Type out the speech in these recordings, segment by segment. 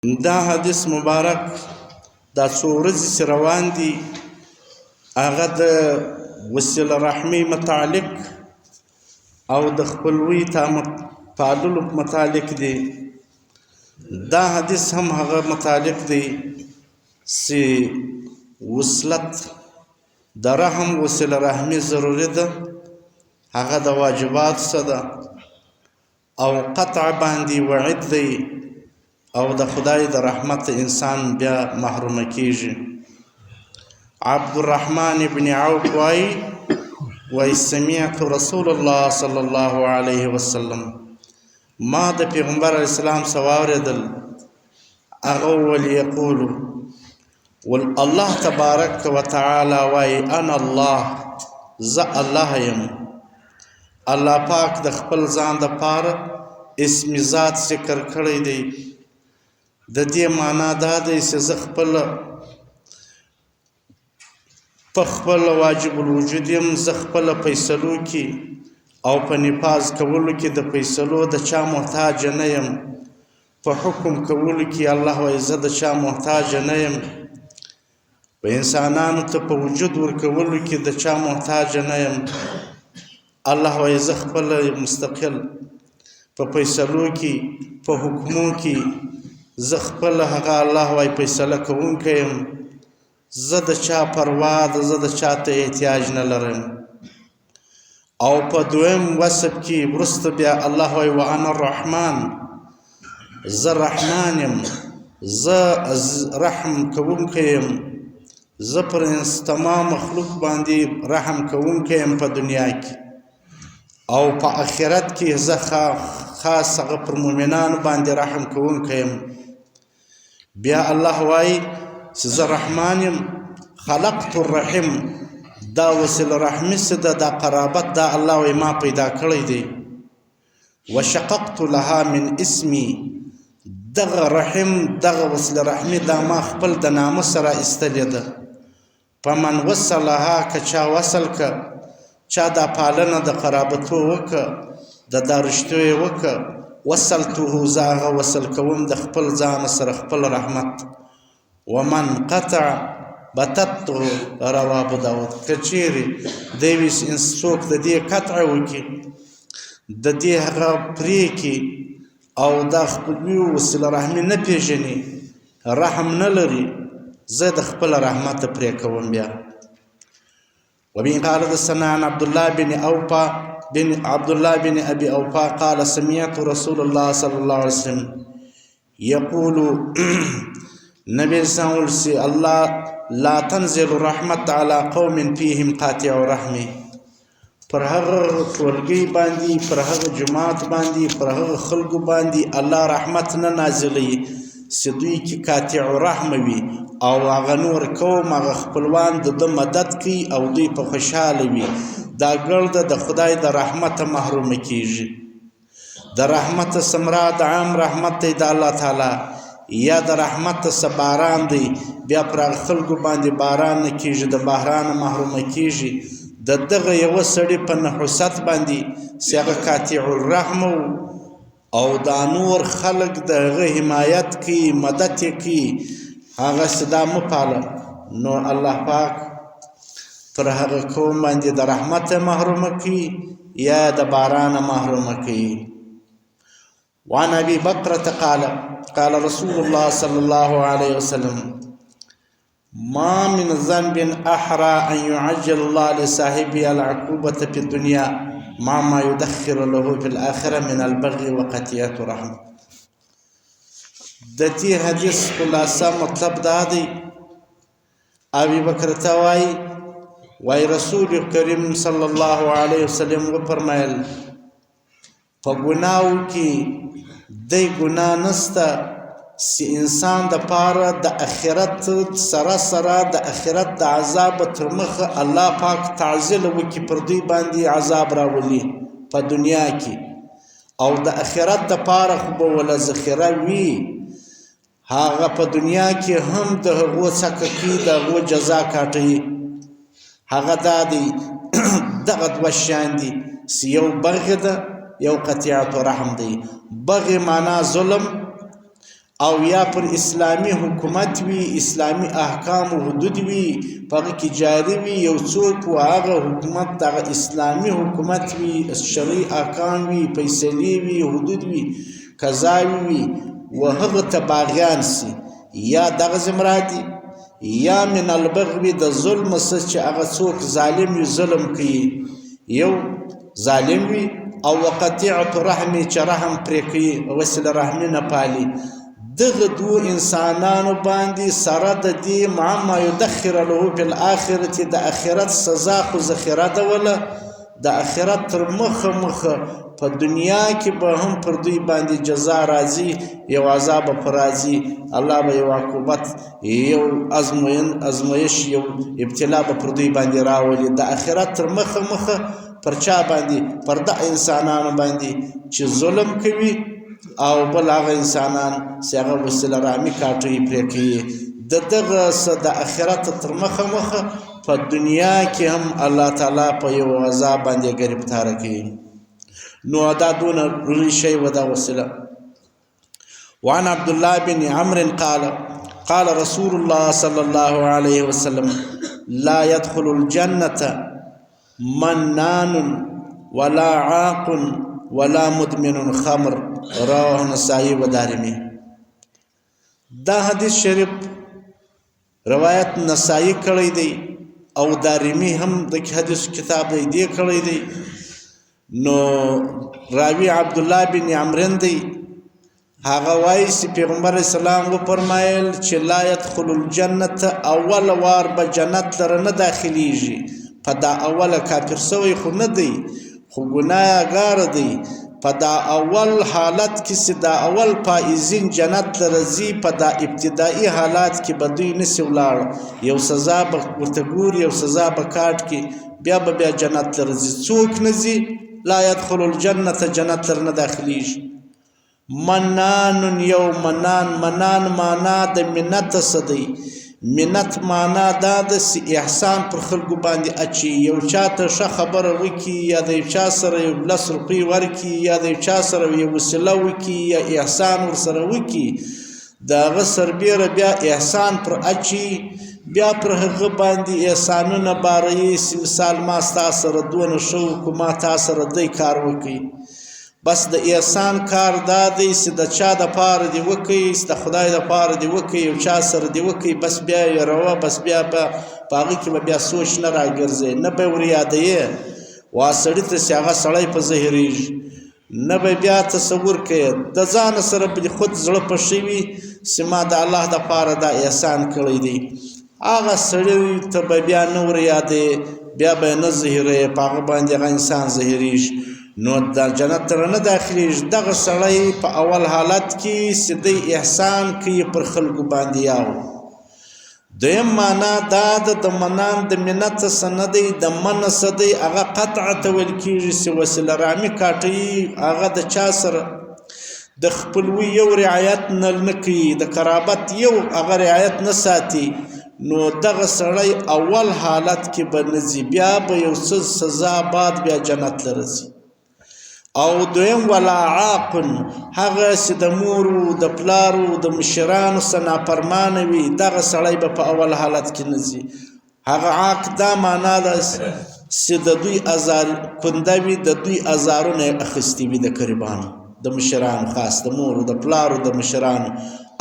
دا حدیث مبارک دا څو ورځې چې روان دي، هغه د وسیله رحمي متعلق او د خپلوي پاللو متعلق دی. دا حدیث هم هغه متعلق دی چې وصلت د رحم، وسیله رحمي ضروري ده، هغه د واجبات څخه ده او قطع باندې وعید دی او د خدای د رحمت انسان بیا محروم کیږي. عبد الرحمن ابن عوف وای وای سمعت رسول الله صلی الله علیه وسلم، ما د پیغمبر علیه السلام څخه واورېدل، هغه ول یقول ول الله تبارک وتعالى وای انا الله، زه الله یم. الله پاک د خپل ځان د پاره اسم ذات ذکر کړی دی. د دې معنا دا دی چې زه خپل په خپل واجب الوجود یم، زه خپل فیصلو کې او په نفاذ کولو کې د فیصلو د چا محتاج نه یم، په حکم کولو کې الله وایي زه د چا محتاج نه یم، په انسانانو ته په وجود ورکولو کې د چا محتاج نه یم. الله وایي زه خپل مستقل په فیصلو کې په حکمو کې زه خپل هغه الله وایي فیصله کوونکی یم، زه د چا پروا ده، زه د چا ته احتیاج نه لرم. او په دویم وصف کې وروسته بیا الله وایي وانا الرحمن، زه رحمان یم، زه رحم کوونکی یم، زه پر تمام مخلوق باندې رحم کوونکی یم په دنیا کې او په آخرت کې زه خاص هغه پر مؤمنانو باندې رحم کوونکی یم. بیا الله وایي چې زه رحمان یم، خلقت الرحم، دا وسیله رحمي څه ده، دا قرابت دا الله وایي ما پیدا کړی دی. وشققت لها من اسمي، دغه رحم دغه وسیله رحمي دا ما خپل د نامه سره ایستلې ده. فمن وصلها، که چا وصل که، چا دا پالنه د قرابتو وکه، د دا رشتو یې وکه، وصلته، زه هغه وصل کوم د خپل ځان سره خپل رحمت. ومن قطع بتته، رواه ابو داود. که چیرې د یوې څوک د دې قطع وکړي، د دې هغه پرې کړي او دا خپلوي وسیله رحمي نه پېژني، رحم نه لري، زه د خپل رحمت پرې کوم. بیا وبه قال حدثنا عن عبد الله بن اوفا بن عبد الله بن ابي اوفا قال سمعت رسول الله صلى الله عليه وسلم يقول، نبی اسلام ولسی الله لا تنزل رحمت على قوم فيهم قاطع رحمه، پر هغه ټولګي باندې، پر هغه جماعت باندې، پر هغه خلکو باندې الله رحمت نه نازلوي چې دوی کې قاطع رحم وي او هغه نور قوم هغه خپلوان د ده مدد کوي او دوی په خوشحاله وي. دا ګرده د خدای د رحمته محرومه کیږي. د رحمت سمرا د عام رحمت دی د الله تعالی، یا د رحمت څخه باران دی، بیا پر هغه خلکو باندې باران نه کیږي، د باران محرومه کیږي. د دغه یوه سړي په نحوست باندې چې هغه قاطع الرحم او دا نور خلک د هغه حمایت کوي، مدد یې کوي، هغه څه دا مه پاله، نو الله پاک پر هغه قوم باندې د رحمت محرومه کوي یا د باران محرومه کوي. وعن ابي بكرة قال قال رسول الله صلى الله عليه وسلم ما من ذنب احرى ان يعجل الله لصاحبه العقوبة في الدنيا مع ما يدخر له في الآخرة من البغي وقطيعة رحم. د دې حدیث خلاصه مطلب دا دی، ابي بکر ته وای وای رسول کریم صلی الله علیه وسلم وفرمایل په ګناو کې د ګنا نسته چې انسان د پاره د اخرت سره سره د اخرت د عذاب تر مخه الله پاک تعزیل وکي، پر دوی باندې عذاب راولي په دنیا کې، او د اخرت د پاره خو به وله ذخیره وي، هغه په دنیا کې هم د هغو څکه کوي، د هغو جزا کاټوي. هغه دا دی، دغه دوه شیان دي چې یو بغي ده، یو قطیعت رحم دی. بغي معنا ظلم او یا پر اسلامي حکومت وي، اسلامي احکام او حدود وي، په هغه کې جاري وي، یو څوک و هغه حکومت هغه اسلامي حکومت وي، شرعي احکام وي، فیصلې وي، حدود وي، قضاوي وي، و هغه ته باغیان سي، یا دغه زمرا دي، یا من البغوی د ظلم څخه چې هغه څوک ظالم وي ظلم کوي، یو ظالم وي، او وقطیعة رحم چې رحم پرې کوي، وصله رحمي نه پالي، دغه دوو انسانانو باندې سره د دې مع ما یدخر له فی الاخرة د اخرت سزا خو ذخیره ده وله د اخرت تر مخه مخه په دنیا کې به هم پر دوی باندې جزا راځي، یو عذاب به پر راځي، الله به یو عقوبت، یو ازمویش، یو ابتلا به پر دوی باندې راولي. د اخرت تر مخه مخه پر چا باندې؟ پر دغه انسانانو باندې چې ظلم کوي، او بل هغه انسانان چې هغه وسیله رحمي کاټوي پرې کوي. د دغه څه د اخرت تر مخه مخه په دنیا کې هم الله تعالی په یو عذاب باندې ګرفتار کوي. نو دا دونه لوی شی و دا وسیله. وعن عبد الله بن عمرو قال قال رسول الله صلى الله عليه وسلم لا يدخل الجنة منان ولا عاق ولا مدمن خمر، رواه النسائي ودارمي. دا حدیث شریف روایت نسائی کړی دی او دارمی هم د حدیث کتاب دی دی کړی دی. نو راوی عبد الله بن عمرو دی، هغه وایي چې پیغمبر اسلام وفرمایل چې لا يدخل الجنة اول وار به جنت لره نه داخليږي. په دا اوله کافر سوی خو نه دی، خو ګناهګار دی. په دا اول حالت کې چې دا اول فائزین جنت ته راځي، په دا ابتدایي حالات کې به دوی نسي ولاړ، یو سزا به ورته ګوري، یو سزا به کاټ کړي، بیا به بیا جنت ته راځي. څوک نه ځي؟ لا يدخل الجنة جنت لره نه داخليږي. منان یو منان، منان معنا د منت څه دی؟ منت معنا دا ده چې احسان پر خلکو باندې اچي، یو چا ته ښه خبره وکړي، یا د یو چا سره یو لس روپۍ ورکړي، یا د یو چا سره یو وسیله وکړي، یا احسان ورسره وکړي، د هغه سربېره بیا احسان پر اچي، بیا پر هغه باندې احسانونه باروي چې مثال ما ستا سره دونه ښه وکړو، ما تا سره دی کار وکړي. بس د احسان کار دا دی چې د چا د پاره دې وکړي، چې د خدای د پاره دې وکړي، یو چا سره دې وکړي، بس بیا یې روه، بس بیا به په هغه کې به بیا سوچ نه راګرځي، نه به وریادوې. وا سړي ته چې هغه سړی په زهرېږي، نه به بیا تصور کوې، د ځانه سره به دې خود زړه په ښه وي چې ما د الله د پاره دا احسان کړی دی. هغه سړي ته به بیا نه وریادوې، بیا به یې نه زهیروې، په هغه باندې هغه انسان زهیرېږي. نو د جنت ته نه داخلېږي. دغه سړی په اول حالت کې چې دی احسان کوي پر خلکو باندې. یاو دویم معنا دا ده د منان د منت څه نه دی، د من څه دی، هغه قطعه ته ویل کېږي چې وسیله رحمي کاټوي، هغه د چا سره د خپلوي یو رعایت نه کوي، د قرابت یو هغه رعایت نه ساتي. نو دغه سړی اول حالت کې به نه ځي، بیا به یو څه سزا بعد بیا جنت ته رسي. او دویم ولا عاق، هغه چې د مور و د پلار و د مشرانو څخه نافرمانه وي، دغه سړی به په اول حالت کې نه ځي. هغه عاق دا معنا ده چې د دوی ازار کنده وي، د دوی ازارونه یې اخیستي وي، د قریبانو د مشرانو، خاص د مور د پلارو د مشرانو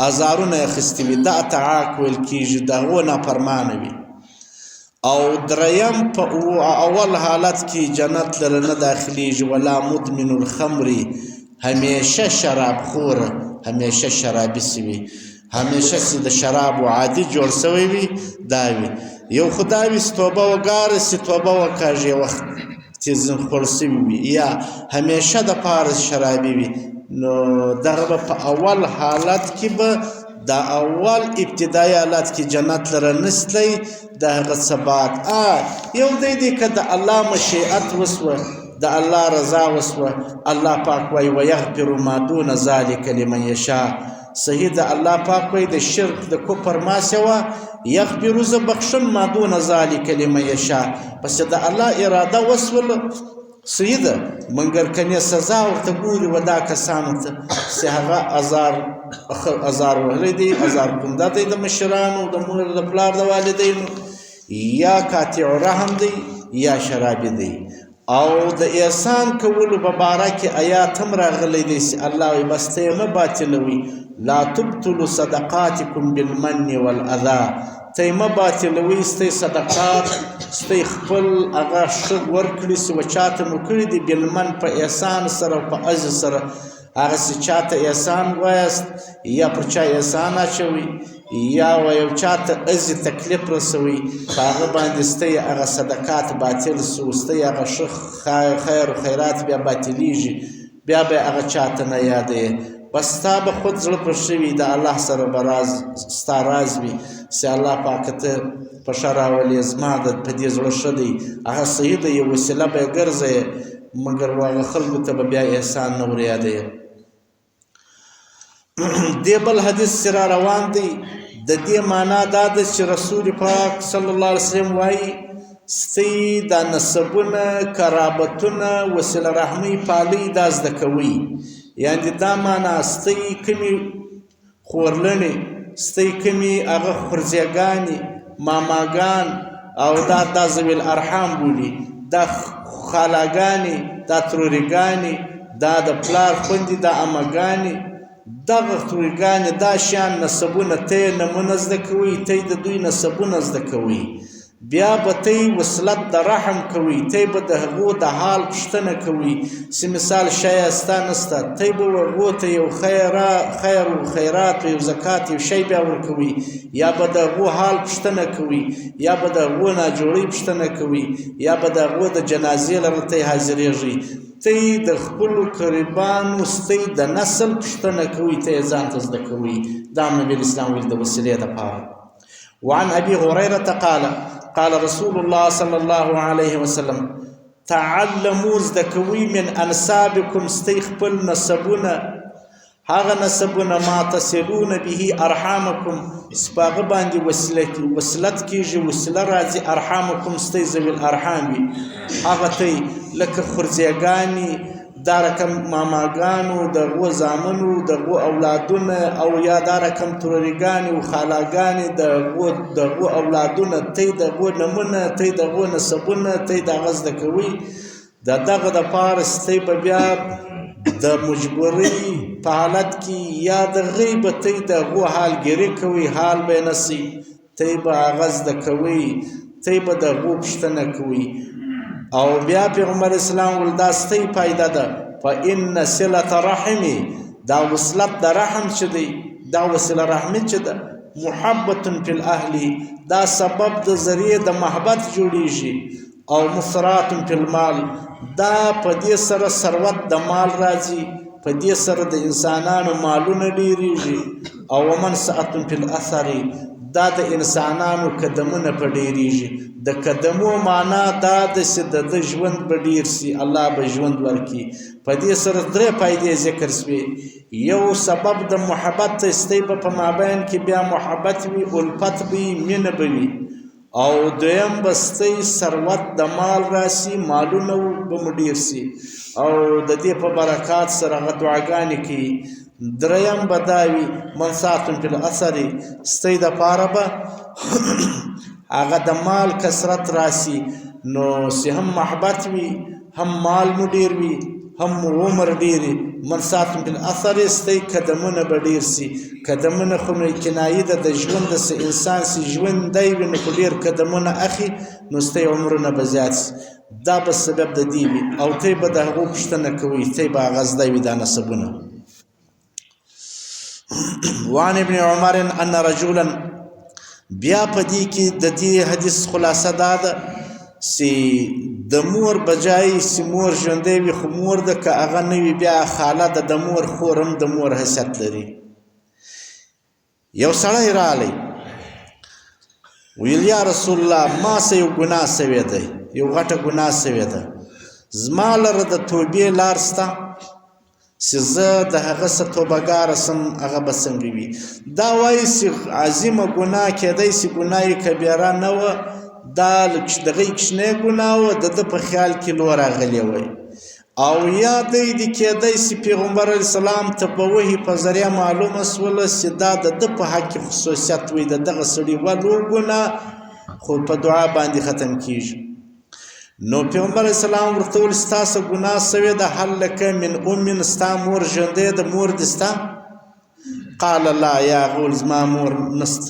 ازارونه یې اخیستي وي، دا ته عاق ویل کېږي، د هغو نافرمانه وي. او دریم په اول حالت کې جنت لره نه داخليږي، ولا مدمن الخمر، همیشه شراب خور، همیشه شرابي سوي، همیشه چې د شرابو عادي جوړ سوی وي، دا وي. یو خدای وي چې توبه وګاره، چې توبه وکاږي وخت چې ځین خوړ سوي وي، یا همیشه د پاره شرابي وي، نو دغه به په اول حالت کې به د اول ابتدایي حالت کې جنت لره نسلی. د هغه څه بعد یو دی دی که د الله مشیعت وسوه، د الله رضا وسوه، الله پاک وایي ویغفر ما دون ذلک لمن یشاء. صحیح ده، الله پاک وایي د شرک د کفر ما سوا یغفر زه بخښم ما دون ذلک لمن یشاء. پس د الله اراده وسوله، صحیح ده، منګر کنې سزا ورته ګوري و دا کسانو ته چې هغه ازار ازار وهلی دی، ازار کنده دی د مشرانو، د مور د پلار د والدینو، یا قاطع رحم دی یا شرابي دی. او د احسان کولو په باره کې آیات هم راغلی دی چې الله وایي بس ته یې مه باطلوئ، لا تبطلوا صدقاتکم بالمن والاذی، ته یې مه باطلوئ ستۍ صدقات، ستۍ خپل هغه ښه ورکړي چې و چاته مو کړي دي، بالمن په احسان سره او په اذی سره. هغه چې چاته احسان وایاست یا پر چا احسان اچوئ یا و یو چاته اذی تکلیف رسوئ، په هغه باندې ستۍ هغه صدقات باطل سو، ستۍ هغه ښه خیر و خیرات بیا باطلیږي، بیا به هغه چاته نه یادوې. بس ستا به خود زړه په ښه وي، د الله سره به راز ستا راز وي چې الله پاک ته په ښه راولې، زما د په دې زړه ښه دی، هغه صحیح دی، یو وسیله به یې ګرځوې، مګر هغه خلکو ته به بیا احسان نه وریادوې. دې بل حدیث چې را روان دی د دې معنا دا ده چې رسول پاک صلی الله علیه وسلم وایي ستۍ دا نسبونه، قرابتونه، وسیله رحمۍ پالۍ دا زده کوئ. یعنې دا معنا ستۍ کومې خورلڼې، ستۍ کومې هغه خورځېګانې، ماماګان او دا دا ذوي الارحام بولي، دا خالاګانې، دا ترورګانې، دا د پلار خوندې، دا امګانې، دغه ترورګانې، دا شیان نسبونه ته یې نمونه زده کوئ، ته د دوی نسبونه زده کوئ. بیا به ته وصلت د رحم کوئ، ته به د هغو د حال پوښتنه کوئ چې مثال شی ستا نسته، ته به هغو ته یو خیر و خیرات یو زکات یو شی بیا ورکوئ، یا به د هغو حال پوښتنه کوئ، یا به د هغو ناجوړۍ پوښتنه کوئ، یا به د هغو د جنازې لره ته حاضرېږئ. ته د خپلو قریبانو ستۍ د نسل پوښتنه کوئ، ته یې ځان ته زده کوئ. دا نبي اسلام ویل د وسیلې دپاره. وعن أبي هريرة قال قال رسول الله صلى الله عليه وسلم تعلموا زده کوئ من انسابکم ستۍ خپل نسبونه، هغه نسبونه ما تصلون به ارحامکم چې په هغه باندې وصلت کېږي، وسیله راځي، ارحامکم ستۍ ذوي الارحام وي، هغه ته لکه خورځېګانې، دا رقم ماماګانو، د هغو زامنو، د هغو اولادونه، او یا دا رقم ترورګانې او خالاګانې، د هغو اولادونه، ته د هغو نومونه، ته د هغو نسبونه، ته د هغه زده کوئ. د دغه دپاره ستۍ به بیا د مجبورۍ په حالت کې یا د غیبه ته د هغو حال ګیري کوئ، حال به یې نه سئ، ته به هغه زده کوئ، ته به د هغو پوښتنه کوئ. او بیا پیغمبر اسلام ول دا ستۍ فایده ده، فإن صلة رحمي، دا وصلت د رحم چې دی، دا وصله رحمي چې ده، محبت فی الاهل، دا سبب د ذریعې د محبت جوړیږي، او مسرات فی المال، دا په دې سره ثروت د مال راځي، په دې سره د انسانانو مالونه ډیریږي، او ومنسأة فی الاثر، دا د انسانانو قدمونه په ډیریږي. د قدمو معنا دا ده چې د ده ژوند به ډیر سي، الله به ژوند ورکړي. په دې سره درې فایدې ذکر سوې. یو سبب د محبت ته ستۍ به په مابین کې بیا محبت وي، الفت به وي، مینه به وي. او دویم به ستۍ ثروت د مال راسي، مالونه به مو ډیر سي، او د دې په برکات سره هغه دعاګانې کوي. دریم به دا وي منسات فی الاثر، ستۍ دپاره به هغه د مال کثرت راسي، نو چې هم محبت وي، هم مال مو ډیر وي، هم مو عمر ډیر وي. منسات فی الاثر، ستۍ قدمونه به ډیر سي. قدمونه خو نو کنایي ده د ژوند، د څه انسان چې ژوند دی وي نو خو ډیر قدمونه اخلي، نو ستۍ عمرونه به زیات سي. دا به سبب د دې وي، او ته به د هغو پوښتنه کوئ، ته به هغه زده وي دا نسبونه. وعن ابن عمر ان رجلا، بیا په دې کې د دې حدیث خلاصه دا ده چې د مور بجای چې مور ژوندی وي، خو مور ده که هغه نه وي بیا خاله ده، د مور خور هم د مور حیثیت لري. یو سړی راغلی ویل یا رسول الله، ما څه یو ګناه سوې ده، یو غټه ګناه سوې ده، زما لره د توبې لار سته چې زه د هغه څه توبهګاره سم، هغه به څنګه وي؟ دا وایي چې عظیمه ګناه کېدای سي ګناه یې کبیره نه وه، دا دغه یې کوچنۍ ګناه وه، د ده په خیال کې لو راغلې وی. او یا دی د کېدای سي پیغمبر علیه السلام ته په وحي په ذریعه معلومه سوله چې دا د ده په حق کې خصوصیت وي، د دغه سړي ولو ګناه خو په دعا باندې ختم کیږي. نو پیغمبر علیه السلام ورته وویل ستا څه ګناه سوې ده، هل لک من ام، ستا مور ژوندۍ ده، مور دې سته؟ قال لا، یا غول زما مور نشته،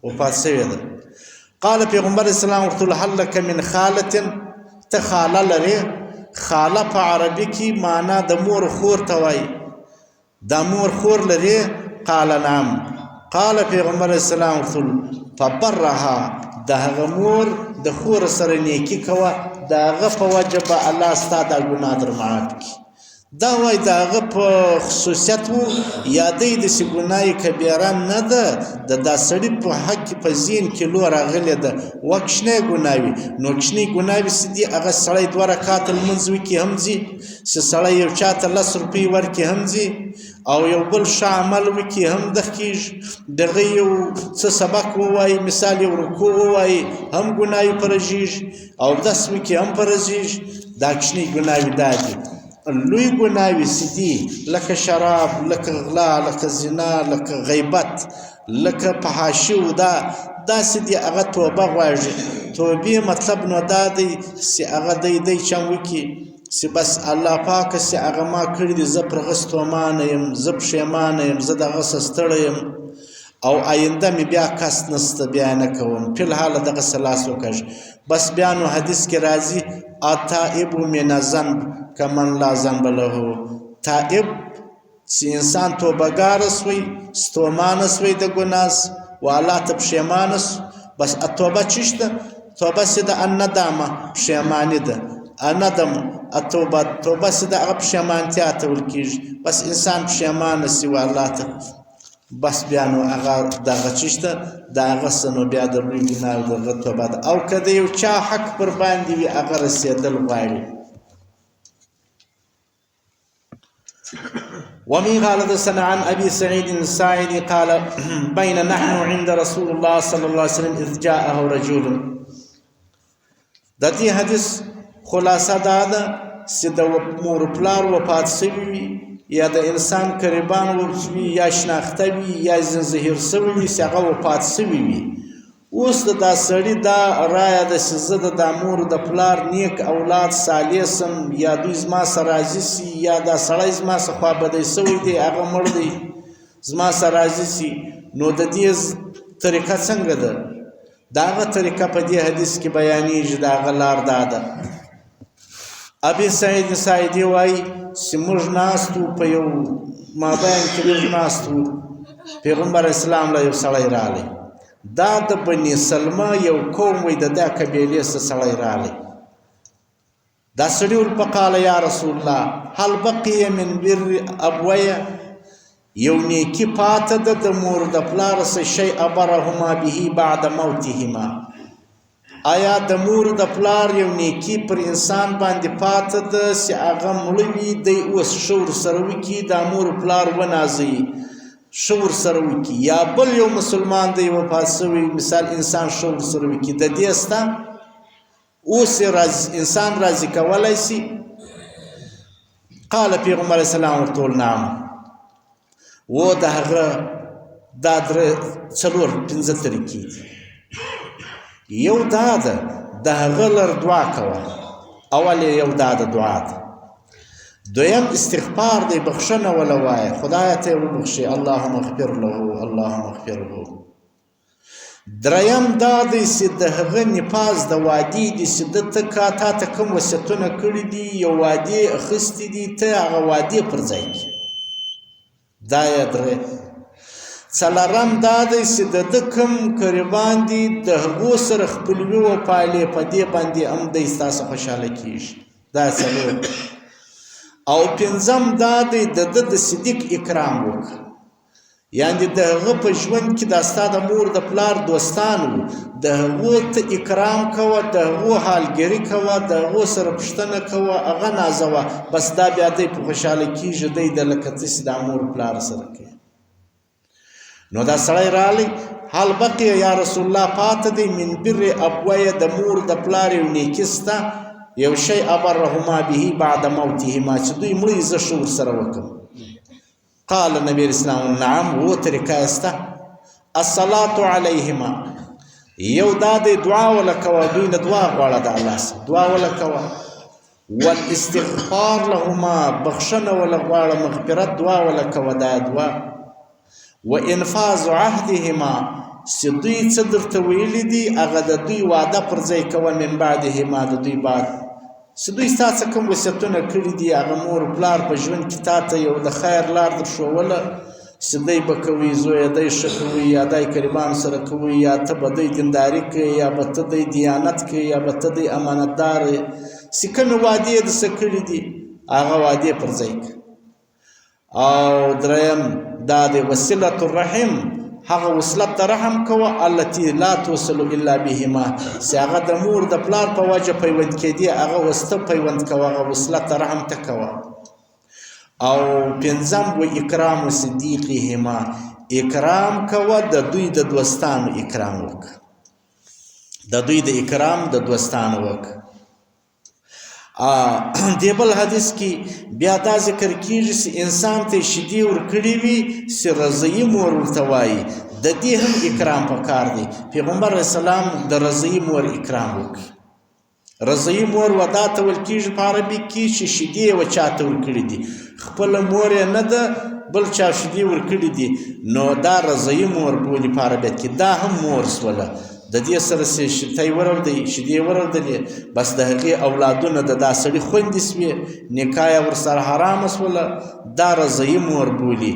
وفات شوې ده. قال پیغمبر اسلام ورته وویل هل لک من خالة، ته خاله لرې؟ خاله په عربي کې معنا د مور خور ته وایي، دا مور خور لرې؟ قال نعم. قال پیغمبر اسلام ورته وویل فبرها، د هغه مور د خور سره نیکي کوه، د هغه په وجه به الله ستا دا ګناه در معاف کړي. دا وای د هغه په خصوصیت وو یا دی داسې ګناه کبیره نه ده، د دا سړي په حق کې په ذهن کې لو راغلې ده وه کوچنۍ ګناه وي. نو کوچنۍ ګناه وي څه دي؟ هغه سړی دوه رکعاته لمونځ وکړي هم ځي، چې سړی یو چا ته لس روپۍ ورکړي هم ځي، او یو بل ښه عمل وکړي هم دغ کېږي، دغه یو څه سبق ووایي، مثال یو رکوع ووایي هم ګناوې پرژېږي، او دس وکړي هم پرژېږي. دا کوچنۍ ګناوې دا دي. لوی ګناوې څه دي؟ لکه شراب، لکه غلا، لکه زنا، لکه غیبت، لکه فحاشي او دا داسې دي. هغه توبه غواړي. توبې مطلب نو دا دی چې هغه دی دی چم وکړي چې بس الله پاک چې هغه ما کړي دي، زه پر هغه ستومانه یم، زه پښېمانه یم، زه د هغه څه ستړی یم او آینده مې بیا کس نسته، بیا نه کوم، فی الحال دغه څه لاس وکږي. بس بیا نو حدیث کې راځي التائب من الذنب کمن لا ذنب له. تائب چې انسان توبهګار سوی، ستومانه سوی د ګناه و الله ته پښېمانه سو. بس توبه چیش ده؟ توبه چې ده الندامه، پښېماني ده. الندم التوبه، توبه چې ده هغه پښېمانتیا ته ویل کېږي. بس انسان پښېمانه سي و الله ته، بس بیا نو هغه دغه چیش ده، د هغه څه نو بیا د لوی ګناه دغه توبه ده. او که د یو چا حق پر باندې وي هغه رسېدل غواړي. ومن قال حدثنا عن أبي سعيد الساعدي قال بين نحن عند رسول الله صلى الله عليه وسلم إذ جاءه رجل. د دې حدیث خلاصه دا ده چې د مور پلار وفات شوي وي یا د انسان قریبان وي یا شناخته وي یا ظهیر شوي وي چې هغه وفات شوي وي. اوس د دا سړي دا رایه ده چې زه د دا مور د پلار نیک اولاد صالح سم، یا دوی زما سره راضي سي، یا دا سړی زما سره خوابدی سوی دی هغه مړ دی زما سره راضي سي. نو د دې طریقه څنګه ده؟ د هغه طریقه په دې حدیث کې بیانېږي. د هغه لار دا ده. ابي سعید سعیدي وایي چې موږ ناست وو په یو مابین کې، موږ ناست وو، پیغمبر اسلام له یو سړی راغی. دا د بني سلمه یو قوم وی، د دا قبیلې څخه سړی راغی. دا سړي ور فقال یا رسول الله هل بقي من بر ابویا، یو نیکی پاته ده د مور د پلار څه شی ابرهما به بعد موتهما. آیا د مور د پلار یو نیکی پر انسان باندې پاته ده چې هغه مړه وي، دی اوس ښه ورسره وکړي، دا مور پلار ونازوي، ښه ورسره وکړي، یا بل یو مسلمان دی وفات شوی مثال انسان ښه ورسره وکړي، د دې سته اوس انسان راضي کولی شي؟ قال پیغمبر اسلام ورته وویل نعم. و د هغه دا درې څلور پنځه طریقې دي. یو دا ده د هغه لر دعا کوه، اول یې یو دا د دعا ده. دویم استغفار دی، بخښنه وله وایه، خدایه ته یې وبخښې، اللهم اغفر له اللهم اغفر له. دریم دا دی چې د هغه نفاذ د وعدې دي چې ده ته کا تا ته کوم وصیتونه کړي دي، یو وعدې اخیستې دي، ته هغه وعدې پر ځای کړي. دا یې درې. څلورم دا دی چې د ده کوم قریبان دي د هغو سره خپلوي وپالې، په دې باندې هم دی ستاسو خوشحاله کېږي. دا څلور. او پنځم دا دی د ده د صدیق اکرام وکړه، یعنی د هغه په ژوند کې دا ستا د مور د پلار دوستان وو، د هغو ته اکرام کوه، د هغو حالګري کوه، د هغو سره پوښتنه کوه، هغه نازوه، بس دا بیا دی په خوشحاله کېږي، دی د لکه ته چې دا مور پلار سره کوي. نو دا سړی راغلی، هل بقیه یا رسول الله، پاته دی من بر ابویه، د مور د پلار یو نیکي سته؟ یو شی ابرهما به بعد موتهما، چې دوی مړی زه ښه ورسره وکړم. قال نبی اسلام نعم، و طریقه یې شته. الصلاة علیهما، یو دا دی دعا وله کوه، دوی له دعا غواړه د الله څخه دعا وله کوه. والاستغفار لهما، بخښنه وله غواړه، مغفرت دعا وله کوه، دا دعا. وانفاذ عهدهما، چې دوی څه درته ویلي دي هغه د دوی وعده پر ځای کوه. من بعدهما، د دوی بعد چې دوی ستا څه کوم وصیتونه کړي دي، هغه مور پلار په ژوند کې تا ته یو د خیر لار در ښووله چې دی به کوي زویه، دی ښه کوي، یا دی قریبان سره کوي، یا ته به دی دینداري کوي، یا به ته دی دیانت کوي، یا به ته دی امانتدار یې، چې کومې وعدې یې درسره کړي دي هغه وعدې پر ځای کړه. او دریم دا دی وصلة الرحم، هغه وصلت د رحم کوه، التي لا توصل الا بهما، چې هغه د مور د پلار په وجه پیوند کېدې، هغه اوس ته پیوند کوه، هغه وصلت د رحم ته کوه. او پنځم و اکرام صدیقهما، اکرام کوه د دوی د دوستانو، اکرام وکړه د دوی د اکرام د دوستانو وکړه. دی بل حدیث کې بیا دا ذکر کیږي چې انسان ته شیدې ورکړي وي چې رضعي مور ورته وایي، د دې هم اکرام پکار دی. پیغمبر علیه السلام د رضعي مور اکرام وکړي. رضعي مور ودا ته ویل کیږي په عربي کې چې شیدې یې چاته ورکړي دي، خپله مور یې نه ده، بل چا شیدې ورکړي دي، نو دا رضعي مور بولي په عربیت کې. دا هم مور سوله، د دې سره چې شیطی ورودی، شیدې ورودلې، بس د هغې اولادونه د دا سړي خوندې سوې، نکاح یې ورسره حرامه سوله، دا رضعي مور بولي.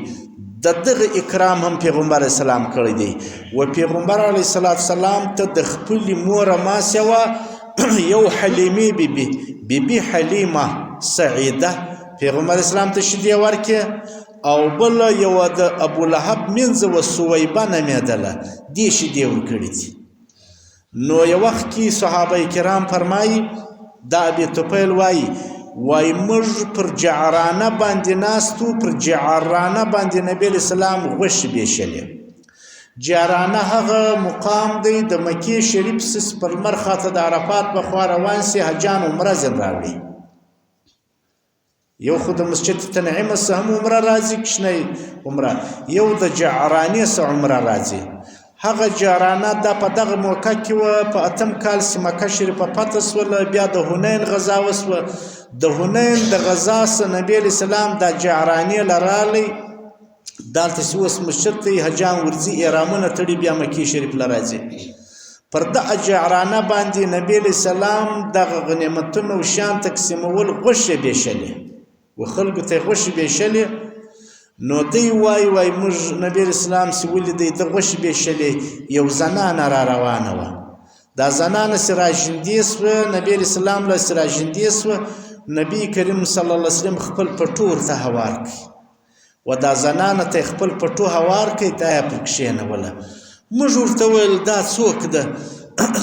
د دغه اکرام هم پیغمبر علیه السلام کړی دی. و پیغمبر علیه السلام ته د خپلې مور ما سوا یو حلیمې بی بی، بی بی حلیمه سعیده، پیغمبر اسلام ته شیدې ورکې، او بل یو د ابو لهب مینځه و سویبه نومېدله، دې شیدې ورکړي دي. نو یو وخت کې صحابه کرام فرمایي، دا ابي طفیل وایي، وای موږ پر جعرانه باندې ناستو، پر جعرانه باندې نبی علیه السلام غوښې بېشلې. جعرانه هغه مقام دی د مکې شریف سس پر لمر خاته د عرفات په خوا روان سي، حجان عمره ځین راوړي. یو خو د مسجد تنعیم څخه هم عمره راځي، کوچنی عمره، یو د جعرانې څخه عمره راځي. هغه جعرانه دا په دغه موقع کې وه، په اتم کال چې مکه شریفه فتح سوله، بیا د حنین غزا وسوه. د حنین د غزا څخه نبی علیه السلام دا جعرانې له راغلی، دلته چې اوس مسجد دی، حجان ورځي، احرامونه تړي، بیا مکې شریف له راځي. پر دغه جعرانه باندې نبی علیه السلام دغه غنیمتونه او شیان تقسیمول، غوښې بېشلې و خلکو ته یې غوښې بېشلې. نو دی وای وای موږ نبی علیه السلام چې ولیدی د غوښې بېشلې، یو زنانه را روانه وه. دا زنانه چې راژندې سوه نبی علیه السلام له چې راژندې سوه، نبی کریم صلی الله علیه وسلم خپل پټو ورته هوار کړ. و دا زنانه ته خپل پټو هوار کړ، دا یې پر کښېنوله. موږ ورته ویل دا څوک ده؟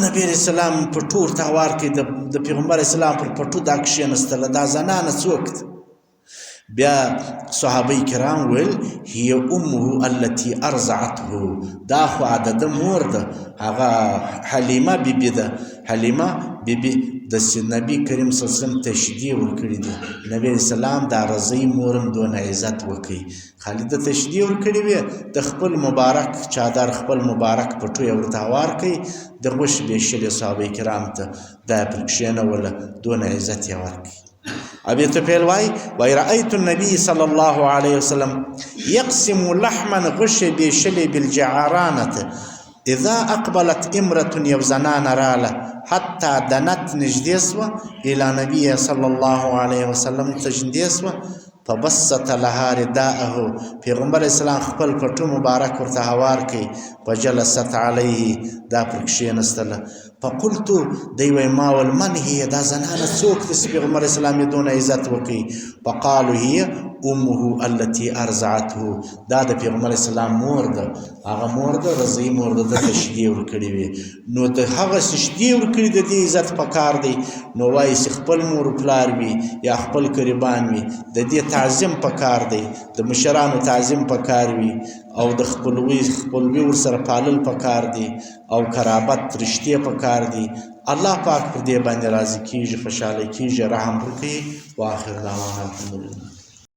نبی علیه السلام پټو ورته هوار کړ، د پیغمبر اسلام پر پټو دا کښېنستله، دا زنانه څوک ده؟ بیا صحابه کرام ویل هي امه التي ارضعته، دا خو د ده مور ده، هغه حلیمه بیبي ده. حلیمه بیبي د نبی کریم صلی الله علیه وسلم تشدیع ورکړي دي. نبی علیه السلام دا رضی مور هم دونه عزت وکړي، خالد د تشدیع ورکړي وي، د خپل مبارک چادر خپل مبارک پټو یې ورته هوار کړي، د غوښې بېشلې صحابه کرام ته دا یې پر کښېنوله، دونه عزت یې ورکړي. ابي طفیل وای وای رأيت النبي صلى الله عليه وسلم يقسم لحما غش بشلي بالجعرانة اذا اقبلت امرة یو زنانه راله حتى دنت نږدې سوه الى نبي صلى الله عليه وسلم ته نږدې سوه، فبسط لها رداءه، پیغمبر اسلام خپل پټو مبارک ورته هوار کړي، فجلست عليه، دا پر کښېنستله. فقلت، دی وای ما ول من هي، دا زنانه څوک ده چې پیغمبر اسلام یې دونه عزت وکړي؟ فقالو هي امه التي ارضعته، دا د پیغمبر اسلام مور ده، هغه مور ده، رضعي مور ده، ده ته شیدې ورکړې وې، نو د هغه چې شیدې ورکړي د دې عزت پکار دی. نو وایي چې خپل مور پلار وي یا خپل قریبان وي، د دې تعظیم پکار دی، د مشرانو تعظیم پکار وي، او د خپلوي خپلوي ورسره پالل پکار دی. او قرابت رشتې په کار دي. الله پاک پر دې باندې راضي کیږي، خوشحاله کیږي، رحم پر کوي. واخر دعوانا الحمدلله.